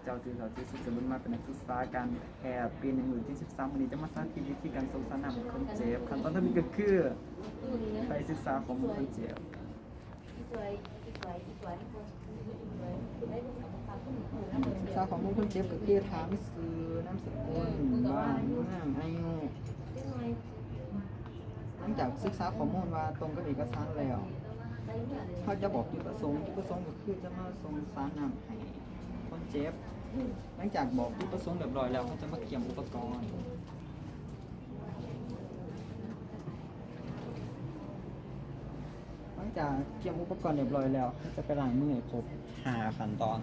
ເຈົ້າຊື່ ເຈົ້າຊື່ ສຸກສະບຸນ ມາເປັນນັກສຶກສາການແພດ ປີໜຶ່ງ ລຸ້ນທີສິບສາມ ມື້ນີ້ຈະມາສາທິດວິທີການສົ່ງສານນ້ຳໃຫ້ຄົນເຈັບ. ຂັ້ນຕອນທຳອິດກໍຄື ໄປສຶກສາຂໍ້ມູນຄົນເຈັບ. ສຶກສາຂໍ້ມູນຄົນເຈັບກໍຄືຖາມຊື່, ນາມສະກຸນ, ບ້ານ, ເມືອງ, ອາຍຸ. ຫຼັງຈາກສຶກສາຂໍ້ມູນວ່າຕົງກັບເອກະສານແລ້ວ, ເຮົາຈະບອກຈຸດປະສົງ. ຈຸດປະສົງກໍຄືຈະມາສົ່ງສານນ້ຳໃຫ້ຄົນເຈັບ. ຫຼັງຈາກບອກຈຸດປະສົງຮຽບຮ້ອຍແລ້ວ, ເຮົາຈະມາກຽມອຸປະກອນ. ຫຼັງຈາກກຽມອຸປະກອນຮຽບຮ້ອຍແລ້ວ, ເຮົາຈະໄປລ້າງມືໃຫ້ຄົບຫ້າຂັ້ນຕອນ.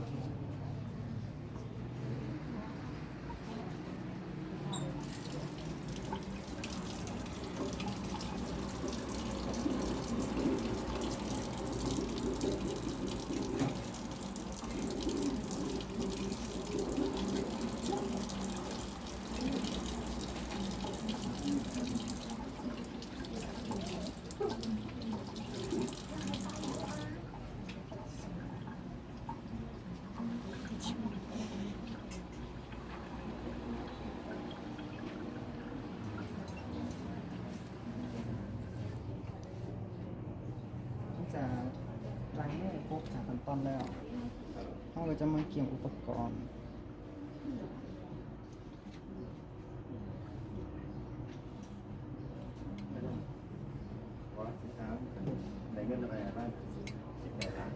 ຫຼັງຈາກລ້າງມືຄົບຫ້າຂັ້ນຕອນແລ້ວ, ເຮົາກໍຈະມາກຽມອຸປະກອນ. ໄດ້ເງິນແລ້ວໄປ ສິບແປດລ້ານ.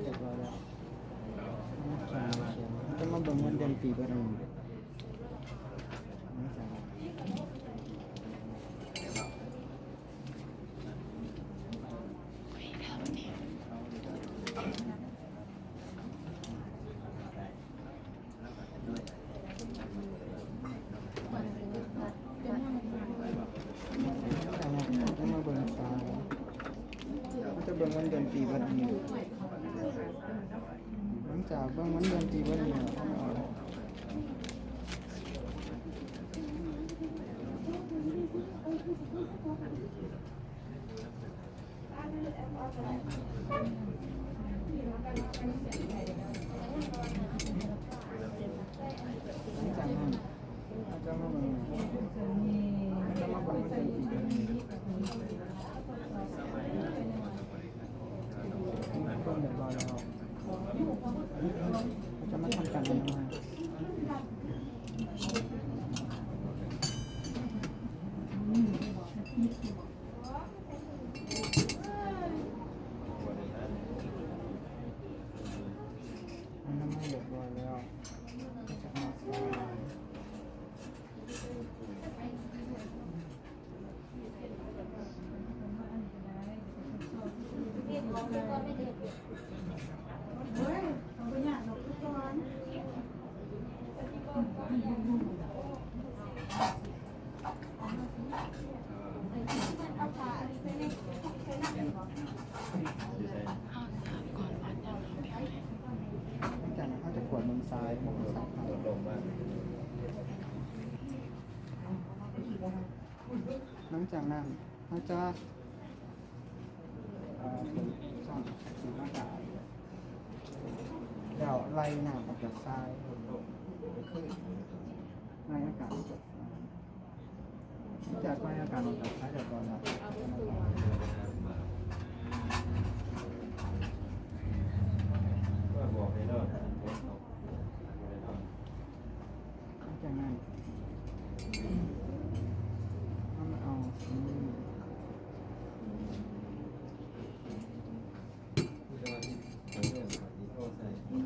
ຮຽບຮ້ອຍແລ້ວ. ຈະມາເບິ່ງວັນເດືອນປີເບີດອັນນີ້. ຈະມາເບິ່ງສາຍ, ເຮົາຈະເບິ່ງວັນເດືອນປີເບີດອັນນີ້. ຫຼັງຈາກເບິ່ງວັນເດືອນປີເບີດອັນນີ້ແລ້ວ, ຈະມາທຳການອະນາໄມ. ອະນາໄມຮຽບຮ້ອຍແລ້ວ. ຫຼັງຈາກນັ້ນເຮົາຈະກວດເບິ່ງສາຍ, ເບິ່ງສາຍເຂົ້າ. ຫຼັງຈາກນັ້ນເຮົາຈະ ເອີ ເປີດຊ່ອງສູດອາກາດ ແລ້ວໄລ່ນ້ຳອອກຈາກສາຍ, ຄືໄລ່ອາກາດອອກຈາກສາຍ. ຈາກໄຟອາກາດອອກຈາກສາຍຈາກກ່ອນນະ ຫຼັງຈາກນັ້ນ ເຮົາມາເອົາ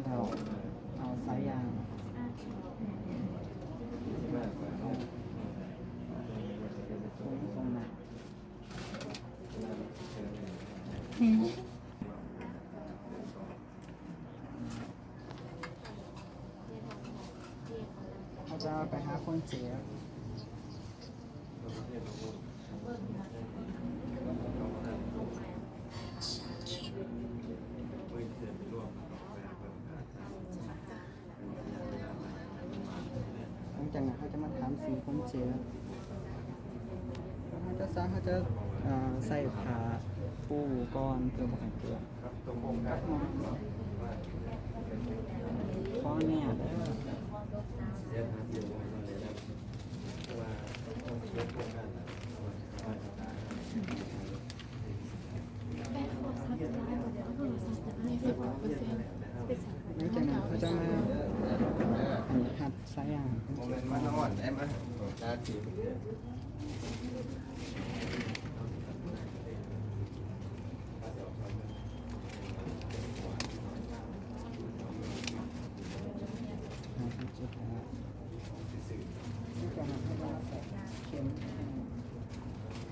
ແລ້ວເອົາສາຍຢາງສົ່ງ ສົ່ງໜ້າ ອືມ ເຮົາຈະໄປຫາຄົນເຈັບ. ຫຼັງຈາກນັ້ນເຮົາຈະມາຖາມຊື່ຄົນເຈັບ ເຮົາຈະ ເຮົາຈະ ເອີ ໃສ່ຜ້າປູກ່ອນເພື່ອບໍ່ໃຫ້ເປື້ອນ. ຂໍອະນຸຍາດເດີ. ຫຼັງຈາກນັ້ນເຮົາຈະມາ ອັນ ຮັດສາຍຢາງ.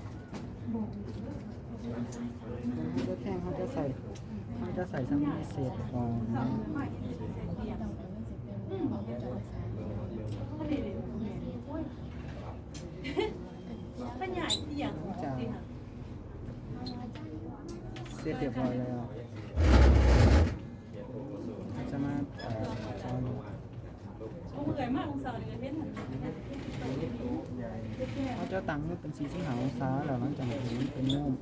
ເຮົາຈະແທງ ເຮົາຈະໃສ່ ເຮົາຈະໃສ່ຊຳນີ້ເສັດກ່ອນ. ເສັດຮຽບຮ້ອຍແລ້ວ ຈະມາ ເອີ ເອົາ ເຮົາຈະຕັ້ງມຸມເປັນສີ່ສິບຫ້າອົງສາ ແລ້ວຫຼັງຈາກນັ້ນໃຫ້ມັນເປັນມຸມ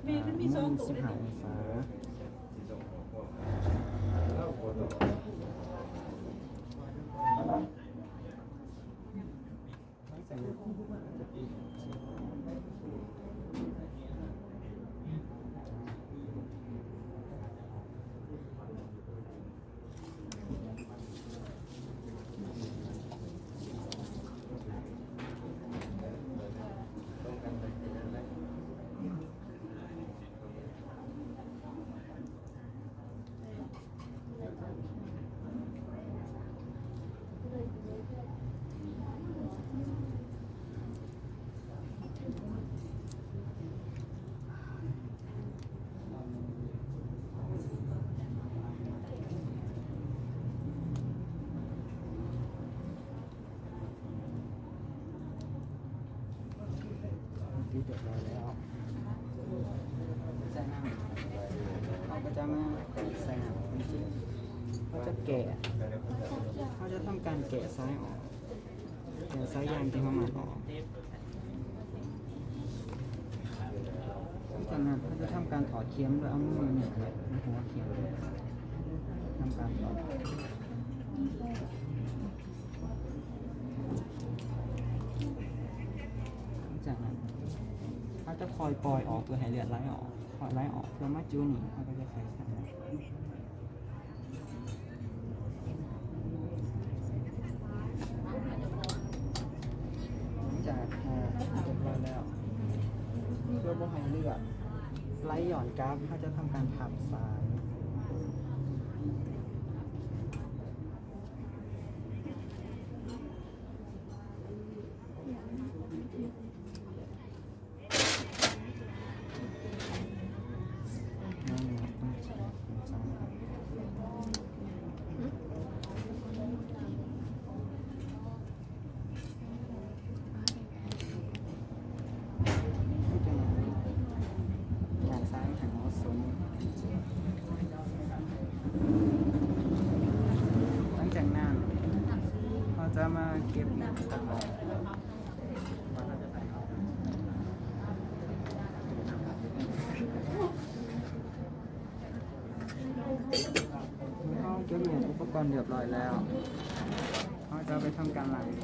ອ່າ ມຸມສິບຫ້າອົງສາ. ຕິດຮຽບຮ້ອຍແລ້ວ ຈາກນັ້ນເຮົາກໍຈະມາແກະສາຍ ເຮົາຈະແກະ ເຮົາຈະທຳການແກະສາຍອອກ ແກະສາຍຢາງທີ່ເຮົາມັດອອກ. ຫຼັງຈາກນັ້ນເຮົາຈະທຳການຖອດເຂັມໂດຍເອົາມືໜີບໄວ້ໃນຫົວເຂັມ ທຳການຖອດ. ຫຼັງຈາກນັ້ນເຮົາຈະຄ່ອຍປ່ອຍອອກເພື່ອໃຫ້ເລືອດໄຫຼອອກ ຄ່ອຍໄຫຼອອກເພື່ອມາຈຸນີ້ ເຮົາກໍຈະໃສ່ສາຍ. ຫຼັງຈາກ ເອີ ຮຽບຮ້ອຍແລ້ວ ເພື່ອບໍ່ໃຫ້ເລືອດໄຫຼຍ້ອນກັບ ເຮົາຈະທຳການພັບສາຍ. ຈາກສາຍໃຫ້ເໝາະສົມ. ຫຼັງຈາກນັ້ນ ເຮົາຈະມາເກັບປະກອບ. ເຮົາເກັບເຫຍນອຸປະກອນຮຽບຮ້ອຍແລ້ວ ເຮົາຈະໄປທຳການລ້າງມື.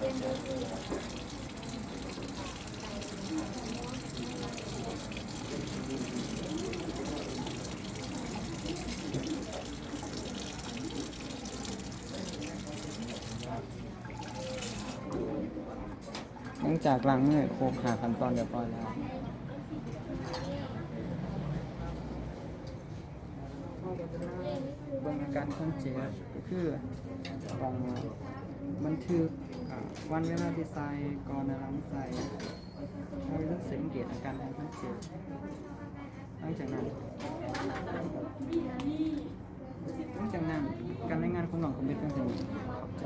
ຫຼັງຈາກລ້າງມືໃຫ້ຄົບຫ້າຂັ້ນຕອນຮຽບຮ້ອຍແລ້ວ ເຮົາກໍຈະມາເບິ່ງອາການຄົນເຈັບ ກໍຄືຕ້ອງບັນທຶກ ອາ ວັນເວລາທີ່ໃສ່ ກ່ອນ ແລະ ຫຼັງໃສ່ ເຮົາຈະສັງເກດອາການຂອງຄົນເຈັບ. ຫຼັງຈາກນັ້ນ ຫຼັງຈາກນັ້ນ ການລາຍງານຂອງນ້ອງກໍເປັນເປັນຈັ່ງຊີ້. ຂອບໃຈ.